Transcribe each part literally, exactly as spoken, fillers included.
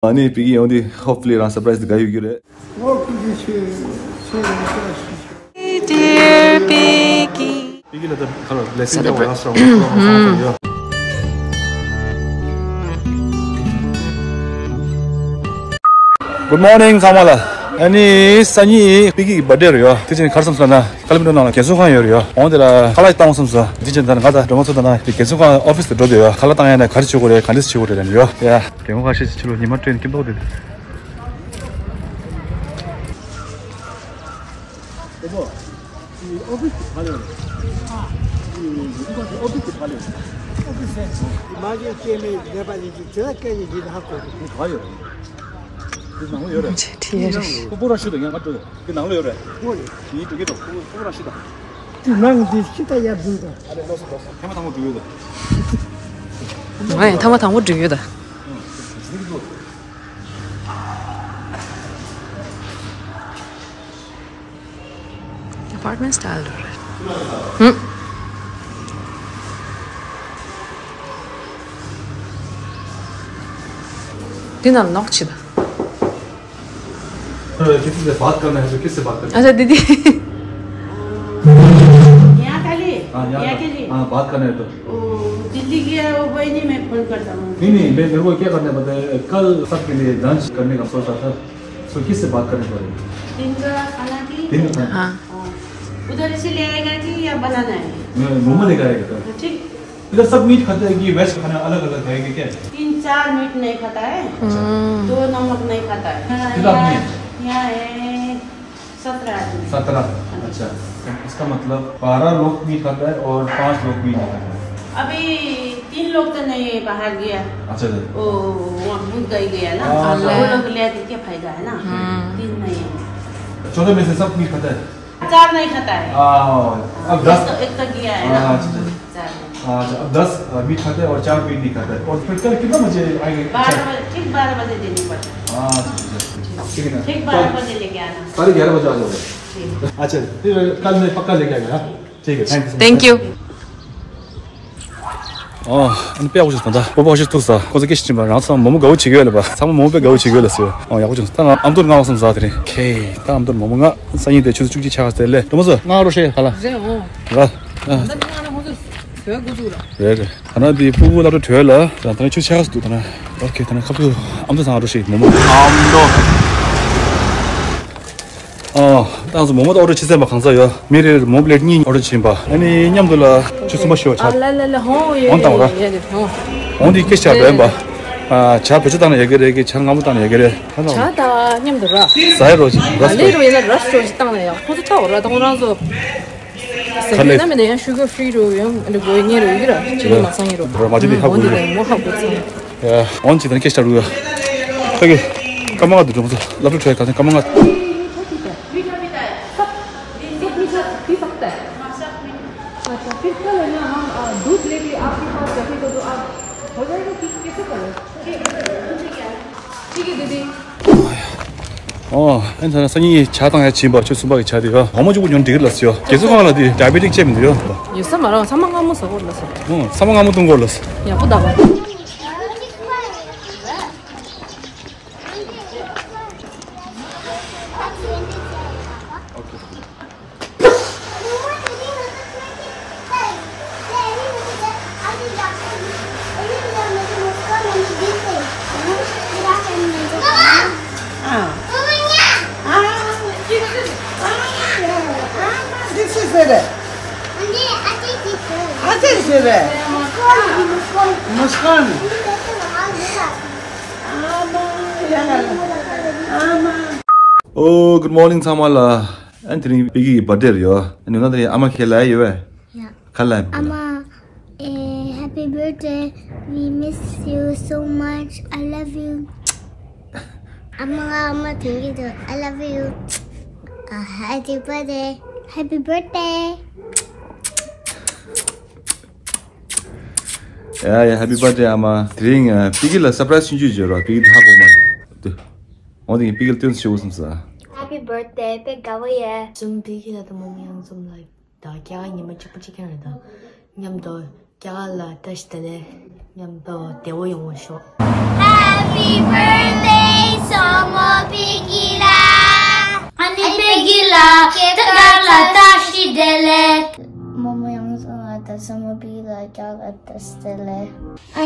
ཨ་ནི་པི་ཀི་ཡོང་དུས་hopefully་རང་surprise་དེ་དགའ་ཡོད་རྒྱུ་རེད། Dear Piggy. པི་ཀི་ལ་ད་ཁ་ལ་blessing་དེ་last round་ཡོད། Good morning ཚང་མ་ལ། ཨ་ནི་སང་ཉིན་པི་ཀི་གི་birthday་རེད་ཡོ། དེ་ཕྱིན་གར་སོང་ཟེར་ན་ཀ་ལི་མི་ནོ་ནང་ལ་རྒན་གསོ་ཁང་ཡོད་རེད་ཡོ། འོང་དེ་ལ་ཁ་ལག་བཏང་སོང་ཟེར། དེ་ཕྱིན་ད་ང་དང་སྒྲོལ་མ་ཚོ་ད་ན་དེ་རྒན་གསོ་ཁང་office་དུ་འགྲོ་དེ་ཡོ། ཁ་ལག་བཏང་ཡ་ན་ག་རེ་བྱེད་དགོས་རེད། ག་འདྲས་བྱེད་དགོས་རེད་ལབ་ཡོ། ཡ། རྒན་གོག་ཁ་ཤས་ཕྱི་ལོ་ཉི་མ་སྤྲོད་ཀྱིན་འདུག་དེ། ཨོ་ཕི་སི་ག་ལ་ཡོད། ཨོ་ཕི་སི་ག་ལ་ཡོད། ཨོ་ཕི་སི་མ་གི་སྐྱེས་མེད་ནད་པ་ལས་ཀྱི་དེ་ལ་སྐད་ཀྱི་འདི་ལ་ཧ་གོ་གི། ག་ཡོད་རེད། དེ་ནང་ལ་ཡོད་རེད། ཁོ་པོ་ར་ཤི་དང་ཡང་ང་སྤྲོད་དེ་ནང་ལ་ཡོད་རེད། ཨོ་རེད། ཡིན་འགྲོ་གི་འདུག་ཁོ་པོ་ར་ཤི་དང་། དེ་ནང་འདི་ཤི་ད་ཡར་འཛུལ་དང་། ཨ་རེ་ལོ་སོ་ལོ་སོ་ཐེངས་མ་དང་པོ་འགྲོ་ཡོད་དོ། ང་ཡང་ཐེངས་མ་དང་པོ་འགྲོ་ཡོད་ད། Apartment style་རེད། ཧུམ། འདི་ནང་ལོག་ཅི་ད། किसी से बात करना है तो किससे बात करना है? अच्छा दीदी। यहाँ के लिए? हाँ, यहाँ यहाँ का। के लिए? हाँ, बात करना है तो। ओ, दिल्ली गया वो भाई नहीं, मैं फोन करता हूँ। नहीं, नहीं, मैं, मेरे को क्या करना है पता है, कल सबके लिए लंच करने का सोच रहा था। सो किससे बात करने पड़ेगा? दिन का खाना की? दिन का खाना। हाँ। हाँ। उधर से ले आएगा कि या बनाना है? मैं मोमो लेकर आएगा कल। ठीक। इधर सब मीट खाते हैं कि वेज खाना अलग अलग है कि क्या? तीन चार मीट नहीं खाता है। हम्म। दो नमक नहीं खाता है। कितना आदमी है? यहाँ है सत्रह आदमी। सत्रह। अच्छा। इसका मतलब बारह लोग मीट खाता है और पाँच लोग मीट नहीं खाता है। अभी तीन लोग तो नहीं बाहर गया। अच्छा, अच्छा। वो वहाँ भूत गई गया ना। हाँ, वो हाँ। लोग ले आके क्या फायदा है ना? हम्म। तीन नहीं है। चौदह में से सब मीट खाता है? चार नहीं खाता है। हाँ, अब एक दस। तो, एक तो गया है ना। हाँ, अच्छा, अच्छा। चार नहीं। हाँ, अच्छा, अब दस, अ, मीट खाता है और चार मीट नहीं खाता है। और फिर कल कितना बजे आएंगे? बारह बजे, ठीक बारह बजे देनी पड़ता है। हाँ, अच्छा, अच्छा, अच्छा। ठीक है ना? ठीक बारह बजे लेके आना। साढ़े ग्यारह बजे आ जाओगे। ठीक। अच्छा, फिर कल मैं पक्का लेके आएगा, हाँ? ठीक है, thank you so much. Thank you. ཨོ། ཨ་ནི་དཔེ་ཡག་པོ་ཞིག་ད་ལྟ་སྤོ་སྤོ་ཞིག་ཐུག་ས། ཁོ་ཚོ་སྐད་ཆ་དྲིས་པ་རང་ཚང་མ་མོ་དགའ་བོ་བྱེད་ཀྱི་ཡོད་ལབ་པ། ཚང་མ་མོ་དཔེ་དགའ་བོ་བྱེད་ཀྱི་ཡོད་ལབ་ཟེར། ཨོ་ཡག་པོ་བྱུང་། ད་ང་ཨ་མདོར་ང་བ་སོང་ཟ་དེ་རིང་། ཁེ། ད་ཨ་མདོར་མོ་མོ་ང་སང་ཉིན་དེ་ཆུ་ཚོད་བཅུ་གཅིག་ཆགས་ཟེར་ལེ། སྒྲོལ་མ་ཚོ་ང་རོ་ཤེ་ག་ལ། རེད་འོ། ར། ད་ང་ང་ཁོ་ཚོ་བོད་འགོ་ཚུགས་ར། རེད་རེད། ད་ན་དེ་སྤུ་གུ་སློབ་གྲྭ་གྲོལ་ལ། ད་ད་ན་ཆུ་ཚོད་ཆགས་སུ་འདུག་ད་ན། ཨོ་ཁེ། ད་ན་ཁ་ཕྱོགས་ཨ་མདོ་ཚང་ང་རོ་ཤེ་མོ་མོ། ཨ་མདོ། ཨ། ཏང་སོ་མོག་མོག་ཏུ་ཨོ་ཌར་བྱེད་ཚར་བ་གང་ཟག་ཡོད། མི་རེར་མོག་པླེ་ཊི་གཉིས་ཨོ་ཌར་བྱིན་པ། ཨ་ནི་མཉམ་དུ་ལ་ཆུ་གསུམ་པ་ཤོ་ཆ། ཨ་ལ་ལ་ལ་ཧོང་ཡོད་ཡོད་ཡོད་ཡོད་ཧོང་། འོང་དེ་སྐད་ཆ་འདོན་པ། ཨ། ཇ་བེད་སྤྱོད་བཏང་ན་ཡོད་ཀྱི་རེད་ཀྱི་ཇ་སྔ་མོ་བཏང་ན་ཡོད་ཀྱི་རེད། ཇ་དང་མཉམ་དུ་ར། ཟ་ཡ་རོ་ཇི་ར་སོ། ལེ་རོ་ཡིན་ན་ར་སོ་ཇི་བཏང་ན་ཡང་ཁོ་ཚོ་ལྟ་འོ་ར་དང་རང་ཚོ། ཟ་མཁན་ན་མེད་ན་ཡང་ཤུ་གར་ཕི་རི་རོ་ཡང་ལེ་གོ་ཡ་ཉེ་རོ་ཡོད་ཀྱི་ར་ཅི་ལ་མ་ཚང་ཡིན་རོ། ར་མ་ཇི་དེ་ཧ་གོ་ཡོད། མོ་ཧ་གོ་ཚང་། ཡ། འོན་ཅི་དང་སྐད་ཆ་རུ་ཡ། ཁ་གི། ཀ་མ་ང་དུ་འགྲོ་མ་ཚོ་ལབ་རུ་ཁྲོད་ག་ཚན་ཀ་མ་ང་། अच्छा, फिर कल है ना, हम, अ, दूध लेके आपके पास जाके, तो, तो आप हो जाएगा कि कैसे करें? ठीक है दीदी। ཨོ། ཨན་ཐ་ན་སང་ཉིན་ཇ་བཏང་ཡ་ཕྱིན་པ་ཆུ་གསུམ་པ་གི་ཇ་དེ་ཡོད། འོ་མ་གཅིག་པུ་ཉོ་འགྲིག་གི་ལ་སི་ཡོད། རྒྱལ་ཚོགས་ཁང་ལ་དེ་ཌའི་བེ་ཊིག་ཅེབ་མི་འདུག་ཡོད། ཡོད་ས་མ་རང་ཚང་མ་སྔ་མོ་ཟ་གོ་ལ་སི། ཨོ། ཚང་མ་སྔ་མོ་བཏུང་གོ་ལ་སི། ཡག་པོ་ད་བ། This is it. This is it. Muskan. Oh, good morning ཚང་མ་ལ། ཨན་དེ་རིང་པི་ཀི་གི་བར་ཌེ་རེད་ཡོད། ཨན་ནི་ང་དེ་རིང་ཨ་མ་ཁྱེད་ལ་ཡོད་པས། ཡ། ག་ལ་ཡོད། ཨ་མ། ཨེ། Happy birthday. We miss you so much. I love you. ཨ་མ། ཨ་མ་དེང་གི་དུ། I love you. ཨ། Happy birthday. Happy birthday. ཡ་ཡ། Happy birthday ཨ་མ། དེ་རིང་ཨ། པི་ཀི་ལ་སར་པ་རའི་སི་ཆུང་ཆུང་བྱོས་རོགས། པི་ཀི་དེ་ཧ་གོ་མ་རེད། འོ་དེ་པི་ཀི་ལ་སྟོན་ཤེས་འོ་སམ་ས། Happy birthday དཔེ་དགའ་བོ་ཡ། ཛུམ་པི་ཀི་ལ་དང་མོ་མོ་ཡང་ཛུམ་ལ་ཡིག་དང་རྒྱ་གར་ཉི་མ་གཅིག་པུ་གཅིག་ཁྱེར་རེད་དང་མཉམ་དུ་རྒྱ་གར་ལ་བཀྲ་ཤིས་བདེ་ལེགས་མཉམ་དུ་བདེ་བོ་ཡོང་བ་ཤོག Happy birthday ཨ་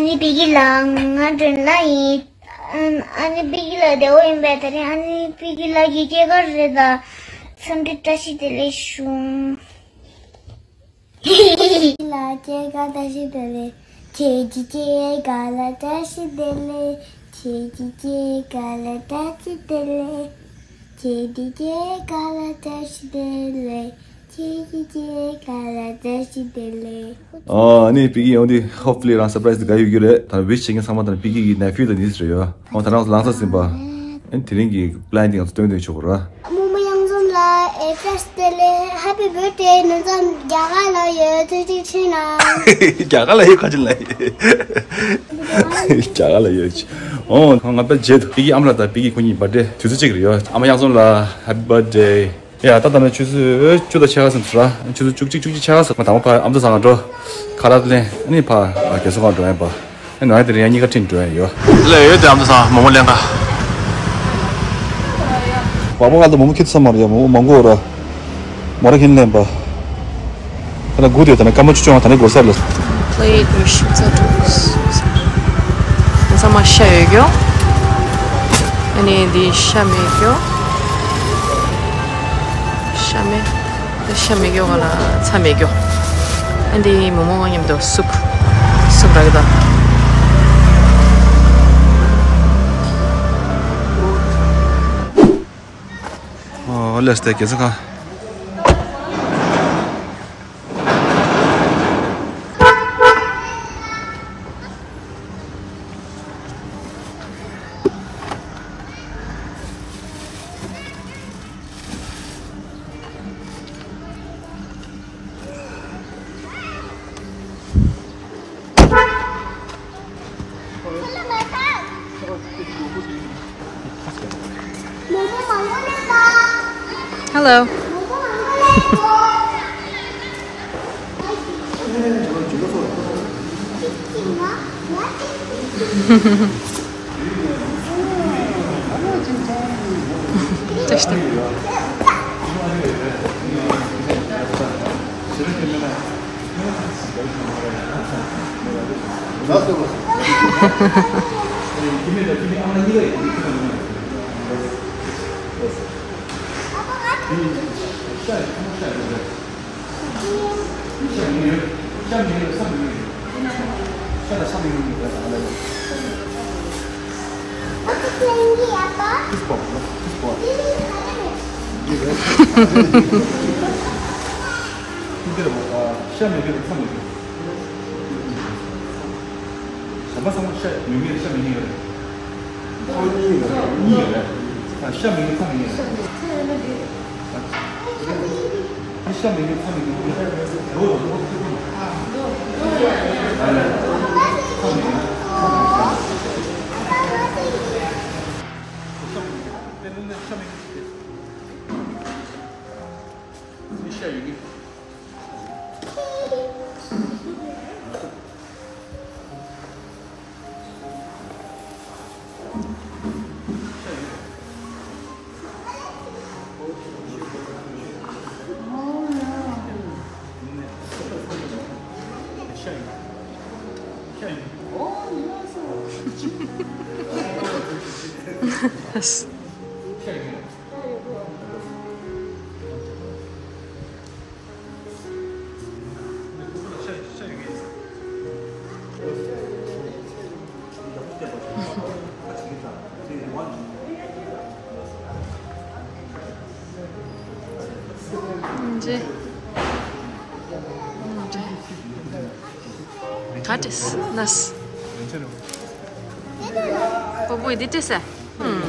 ནི་བི་ཀི་ལགས་ང་མགྲོན་ལ་ཡིན། ཨ་ནི་བི་ཀི་ལགས་བདེ་པོ་ཡིན་པས། ད་རིང་ཨ་ནི་བི་ཀི་ལགས་ཀྱི་སྐྱེས་སྐར་རེད། ད་འཚམས་འདྲི་བཀྲ་ཤིས་བདེ་ལེགས་ཞུ། ལ་སྐྱེས་སྐར་བཀྲ་ཤིས་བདེ་ལེགས། ཁྱེད་ཀྱི་སྐྱེས་སྐར་ལ་བཀྲ་ཤིས་བདེ་ལེགས། ཁྱེད་ཀྱི་སྐྱེས་སྐར་ལ་བཀྲ་ཤིས་བདེ་ལེགས། ཁྱེད་ཀྱི་སྐྱེས་སྐར་ལ་བཀྲ་ཤིས་བདེ་ལེགས། ཁྱེད་ཀྱི་སྐྱེས་སྐར་ལ་བཀྲ་ཤིས་བདེ་ལེགས། ཨ་ནི་བི་ཀི་ཡོང་དུས་hopefully་རང་surprise་དེ་དགའ་ཡོད་རྒྱུ་རེད། ད་wish་བྱེད་མཁན་ཚང་མ་ད་བི་ཀི་གི་nephew་དང་niece་རེད་ཡོད། ཨོ་ད་རང་ཚོ་ལངས་ས་ཟིན་པ། ཨ་ནི་དེ་རིང་གི་plan་དེ་ང་ཚོ་སྟོན་སྟོན་ཆོག་གི་ར། རྨོ་མོ་གཡང་འཛོམས་ལགས་ཨེ་བཀྲ་ཤིས་བདེ་ལེགས། Happy birthday། ནོར་འཛོམས་རྒྱ་གར་ལ་ཡོད། ཐུགས་རྗེ་ཆེ་གནང་། རྒྱ་གར་ལ་ཡོད་ག་ཅི་ལ་ཡོད། རྒྱ་གར་ལ་ཡོད། ཨོ་ང་པའི་རྗེས་དུ་བི་ཀི་ཨ་མ་ལགས་དང་བི་ཀི་ཁོ་གཉིས་birthday་དུས་ཚོད་གཅིག་རེད་ཡོད། ཨ་མ་གཡང་འཛོམས་ལགས་happy birthday། ཡ་ད་ལྟ་ནས་ཆུ་ཚོད་བཅུ་དང་ཕྱེད་ཀ་ཟིན་སོང་ར། ཆུ་ཚོད་བཅུ་གཅིག་བཅུ་གཅིག་ཕྱེད་ཀ་ཟིན། ང་དང་པོ་ཕ་ཨ་མ་ཚ་ཚང་ང་འགྲོ། ཁ་ལག་ལེན་ཨ་ནི་ཕ་རྒན་གསོ་ཁང་འགྲོ་ཡིན་པ། ཨ་ནི་ང་དེ་རིང་ཡང་གཉིས་ཀ་ཁྲིད་འགྲོ་ཡིན་ཡོད། ལས་ཡོད་དེ་ཨ་མ་ཚ་ཚང་མོག་མོག་ལེན་ག་བ་མོ་ང་ལ་མོག་མོག་ཁྱེར་ས་མ་རེད་ཡ། མོག་མོག་མང་པོ་ར། མོ་ར་ཁྱེར་ལེན་པ། ད་ནི་དགུ་དེ་ད་ནི་སྐར་མ་བཅུ་བཅོ་ལྔ་ད་ནི་འགོར་ས་རེད། Plate with shrimps and tacos. ཚང་མ་ཤ་ཡོད་རྒྱུ། ཨ་ནི་འདི་ཤ་མེད་རྒྱུ། ཤ་མེད། འདི་ཤ་མེད་རྒྱུ་ག་ལ་ཚྭ་མེད་རྒྱུ། ཨ་འདི་མོག་མོག་མཉམ་དུ་soup། soup་རག་གི་འདུག་ཨོ་ལེས་དེ་རྒྱལ་ས་ཁ། Hello. གཞན་པ་ཚང་མ་ཤ་མེད་མཁན་ཡོད་རེད། ཁོ་གཉིས་ཡོད་རེད། གཉིས་ཡོད་རེད། ཨ་ཤ་མེད་མཁན་ཚང་མ་ཡོད་རེད། ཨ་ཤ་མེད་མཁན་ཚང་མ་ཡོད་རེད། ལོ་ལོ་ལོ་ཚང་མ་ཡོད་རེད། ཤ་མེད་མཁན་དཔེ་ལོ་ནས་ཤ་མེད་མཁན་ཞིག་རེད། ཤ་ཡོད་མཁན། འདྲེ། འདྲེ། ག་འདྲེ་སི་ནས། པོ་པོ་འདི་འདྲེ་སི། ཧུམ།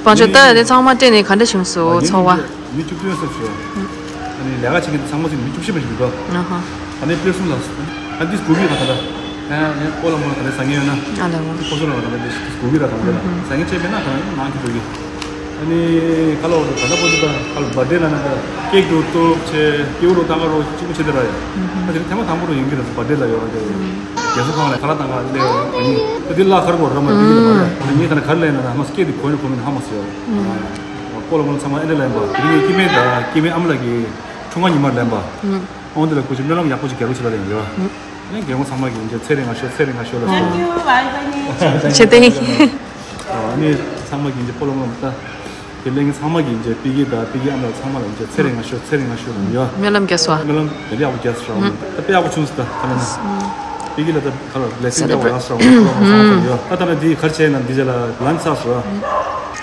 བང་ཆོག་ལྟ་ཡ་དེ་ཚང་མ་སྤྲད་ནས་ག་འདྲ་བྱུང་སོང་ཚོར་བ། མི་བཅུ་བདུན་ཙམ་ཞིག་ཨ་ནི་ལས་ཀ་བྱེད་མཁན་དེ་ཚང་མ་ཅིག་མི་བཅུ་བཞི་མ་ཞིག་འདུག་ཨ་ཧ། ཨ་ནི་དཔེ་གསུམ་ལ། ཨ་འདི་དགུ་གི་ང་ད་ལྟ། ཨ་ནི་སྤོ་ལོ་མོ་ལ་ད་ལྟ་ཟ་མཁན་ཡོད་ན། ཨ་ལ་བ། ཁོ་ཚོ་ལ་ང་ད་ལྟ་འདི་དགུ་གི་ར་ད་ལྟ་ཟ་མཁན་བྱས་པས་ན་ད་ནང་གི་དགུ་གི། ཨ་ནི་ཁ་ལོ་ད་ལྟ་ཁོ་ཚོ་ད་ཁ་ལོ་བར་ཌེ་ལ་ན་ད་ཀེག་དུ་གཏུབ་བྱས་སྐྱེ་བོ་ལོ་ཏང་ག་རོ་གཅིག་པུ་བྱས་ཏེ་ར་ཡ། ཨ་དེ་ཐེངས་མ་དང་པོ་རུ་ཡིན་གི་ར་བར་ཌེ་ལ་ཡོད་ར་དེ། རྒྱལ་ས་ཁང་ལ་ཁ་ལག་ཏང་ག་སླེབས་ཡོད་ཨ་ནི་ད་འདི་ལ་ཁར་གོ་ར་མ་འདི་གི་ལ་མ་ར་ཨ་ནི་ད་ནི་ཁར་ལས་ན་ད་ཧ་མ་སྐད་དེ་གོ་ཡ་གོ་མིན་ཧ་མ་སོ་ཡ། སྤོ་ལོ་མོ་ཚང་མ་ཨེ་འདྲ་ལ་ཡིན་པ་དེ་རིང་ངའི་སྐྱེ་དམན་ད་སྐྱེ་དམན་ཨ་མ་ལགས་ཀྱི་འཁྲུངས་སྐར་ཉི་མར་ལེན་པ། ཨོང་དེ་ལ་སྐུ་མཁྱེན་སྨོན་ལམ་ཡག་པོ་ཅིག་རྒྱག་རོགས་བྱེད་ལ་ལེན་ཡོད། ཨ་ནི་རྒན་གོག་ཚང་མ་གིས་མཇལ་ཚེ་རིང་ང་ཤོ་ཚེ་རིང་ང་ཤོ་ལ་སོ། ཆེ་སྟེང་། ཨ་ནི་ཚང་མ་གིས་མཇལ་སྤོ་ལོ་མོ་ལ་ད། དེ་ལས་ངས་ཚང་མ་གིས་མཇལ་པི་ཀི་ད་པི་ཀི་ཨ་མ་ལགས་ཚང་མ་ལ་མཇལ་ཚེ་རིང་ང་ཤོ་ཚེ་རིང་ང་ཤོ་ལ་ཡོད། སྨོན་ལམ་རྒྱག་སོ། སྨོན་ལམ་དེ་ཡག་པོ་རྒྱག་སོ་ར། ད་དཔེ་ཡག་པོ་བྱུང་སོ་ད་ད་ལ་ན། པི་ཀི་ལ་ད་ག་ལ་ལེགས་སེམས་རྒྱག་པ་ཡག་སོ་ར། ད་ད་ན་འདི་གར་བྱས་ན་འདི་རྗེས་ལ་ལན་ཚ་སོ་ར།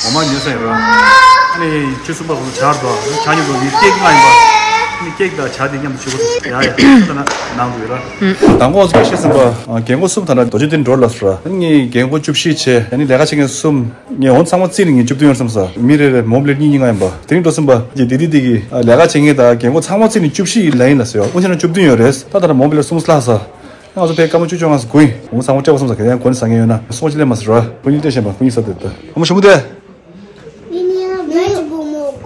འོ་མ་ཉོས་ས་ཡིན་ར། ཨ་ནི་ཆུ་གསུམ་པ་ཁོ་ཚོ་ཇ་འདུག་ཇ་ཉོ་འདུག་འདི་ཀེག་ལྔ་ཡིན་པ། ཨ་ནི་ཀེག་དང་ཇ་འདི་མཉམ་དུ་བྱེད་དགོས་ཡ་ཡ་ད་ན་ནང་དུ་ཡོད་ར། དང་པོ་ཨོ་ཚོ་ཤེས་ཟིན་པ་རྒན་གོག་གསུམ་ད་ན་རྡོ་རྗེ་གདན་འགྲོ་ལ་སོ་ར། ཨ་ནི་རྒན་གོག་བཅུ་བཞི་བྱས་ཨ་ནི་ལས་ཀ་བྱེད་མཁན་གསུམ་ངས་འོ་ཚང་མ་རྩིས་ནས་ངས་བཅུ་བདུན་ཡོད་བསམ་ས་མི་རེ་རེ་མོ་པ་ལེར་གཉིས་གཉིས་ལྔ་ཡིན་པ་དེ་རིང་འགྲོ་ཟིན་པ་ཀྱི་དེ་དེ་དེ་གི་ལས་ཀ་བྱེད་མཁན་དང་རྒན་གོག་ཚང་མ་རྩིས་ནས་བཅུ་བཞི་ཡི་ལན་ཡིན་ལ་ཟེར་བ་འོ་ཚང་ན་བཅུ་བདུན་ཡོད་རེད། ད་ད་ལྟ་མོ་པ་ལེར་གསུམ་ལྷག་ས། ང་ཚོ་ཕའི་སྐར་མ་བཅུ་བཅོ་ལྔ་སུ་དགུ་ཡིན། འོང་ཚང་མ་སྤྲད་པ་སོང་ས་ག་ཡང་གོ་ནི་ཟ་མཁན་ཡོད་ན་སོང་ཅི་ལས་མ་ཟེར་བ་ཁོ་གཉིས་སྤྲད་བཞིན་པ་ཁོ་གཉིས་ཟ་དེ་ད་ཨ་མ་ཞུ་མུ་དེ། Veg momo.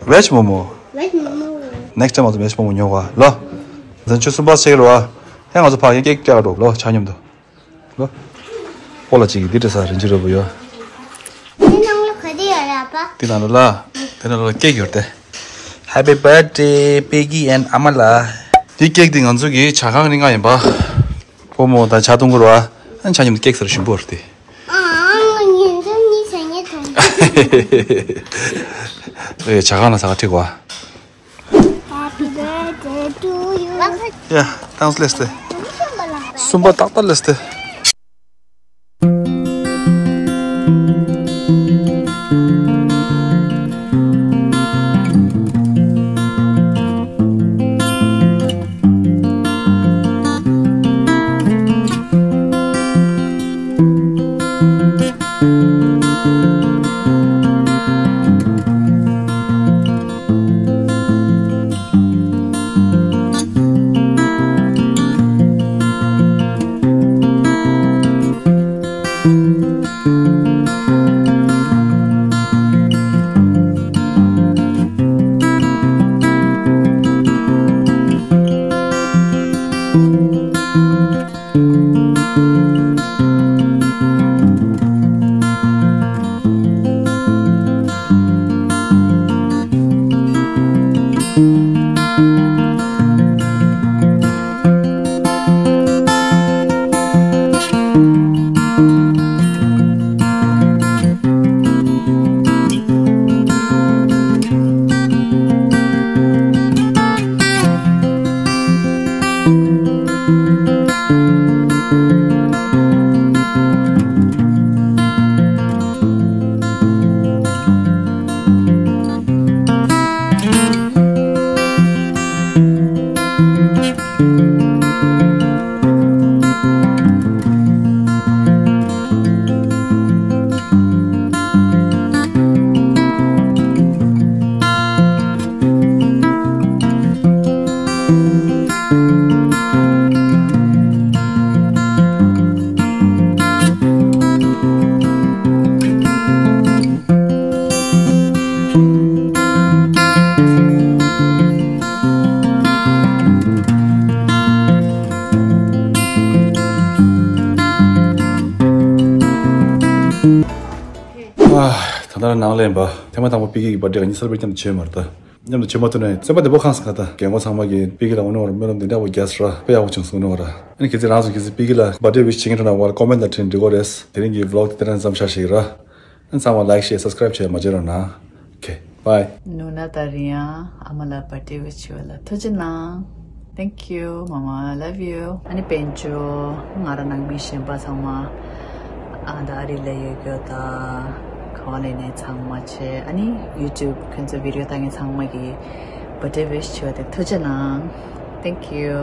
Veg momo. Veg momo. Next time ང་ཚོ་veg momo ཉོ་བ་ལོ། འཛིན་ཆུ་གསུམ་པ་ཆེ་གི་རོ། ཧེ་ང་ཚོ་ཕ་གི་ཀེག་བཀྱག་རོ་ལོ་ཆ་མཉམ་དུ་ལོ། ཨོ་ལ་ཅིག་འདི་འདྲ་ས་རིན་ཆེན་རོ་བུ་ཡོ། འདི་ནང་ལ་ག་རེ་ཡོད་རེད་པ། འདི་ནང་ལ་ལ། འདི་ནང་ལ་ཀེག་ཡོད་དེ། Happy birthday Peggy and ཨ་མ་ལགས། འདི་ཀེག་འདི་ང་ཚོ་གི་ཇ་ཁང་རིང་ང་ཡིན་པ། བུ་མོ་དང་ཇ་འཐུང་གི་རོ། ཨ་ཆ་མཉམ་དུ་ཀེག་ཟེར་ཞིམ་པོ་རེད་དེ། ཨ་ཨ་ང་ཉིན་ཚོ་གཉིས་ཆ་ངས་འཐུང་། ཨེ་ཇ་ཁང་ལ་ས་ག་ཁྲིད་གོ། Happy birthday to you. Yeah, thanks, let's stay. གསུམ་པ་ཏག་ཏག་let's stay. ད་ལྟ་ནང་ལེན་པ་ཐེངས་མ་དང་པོ་པི་ཀི་གི་བར་ཌེ་ག་ཉིན་སལ་བེ་རེཊ་མཉམ་དུ་བྱས་མ་རེད་ད། མཉམ་དུ་བྱེད་མ་ཐུབ་ནའི་བརྩོན་པ་བདེ་པོ་ཁང་སང་ཁ་ད་རྒན་གོག་ཚང་མ་གིས་པི་ཀི་ལ་འོ་ནོ་བར་སྨོན་ལམ་འདི་འདྲ་བོ་རྒྱག་སོང་ར་དཔེ་ཡག་པོ་བྱུང་སོང་འོ་ནོ་བར་ཨ་ནི་གལ་སྲིད་རང་ཚོ་གལ་སྲིད་པི་ཀི་ལ་བར་ཌེ་ཝིཤ་བྱེད་མཁན་འགྲོ་ན་བར་ཀོ་མེན་ཊ་ལ་བྲིས་འབྲི་དགོས་རེད། དེ་རིང་གི་བི་ལོག་དེ་དེ་རང་མཚམས་བཞག་ཞིག་ར། ཨ་ཚང་མ་ལའིཀ་ཤེར་སབ་སི་ཀ་རའིབ་བྱས་མ་བརྗེད་རོགས་གནང་། Okay, bye. ནུ་ན་ད་རིང་ཡང་ཨ་མ་ལ་བར་ཌེ་ཝིཤ་བྱས་པ་ལ་ཐུགས་རྗེ་གནང་། Thank you, Mama. I love you. ཨ་ནི་དཔལ་འབྱོར་ང་རང་ནང་མི་གཞན་པ་ཚང་མ་ཨ་ད་ཨ་རི་ལ་ཡོད་རྒྱུ་དང་ག་བ་ལ་ཡིན་ནའི་ཚང་མ་བྱས། ཨ་ནི་ཡུ་ཊུབ་ཁོང་ཚོ་བི་ཌི་ཡོ་ལྟ་མཁན་ཚང་མ་གིས་བར་ཌེ་ཝིཤ་བྱས་པ་དེ་ཐུགས་རྗེ་གནང་། Thank you.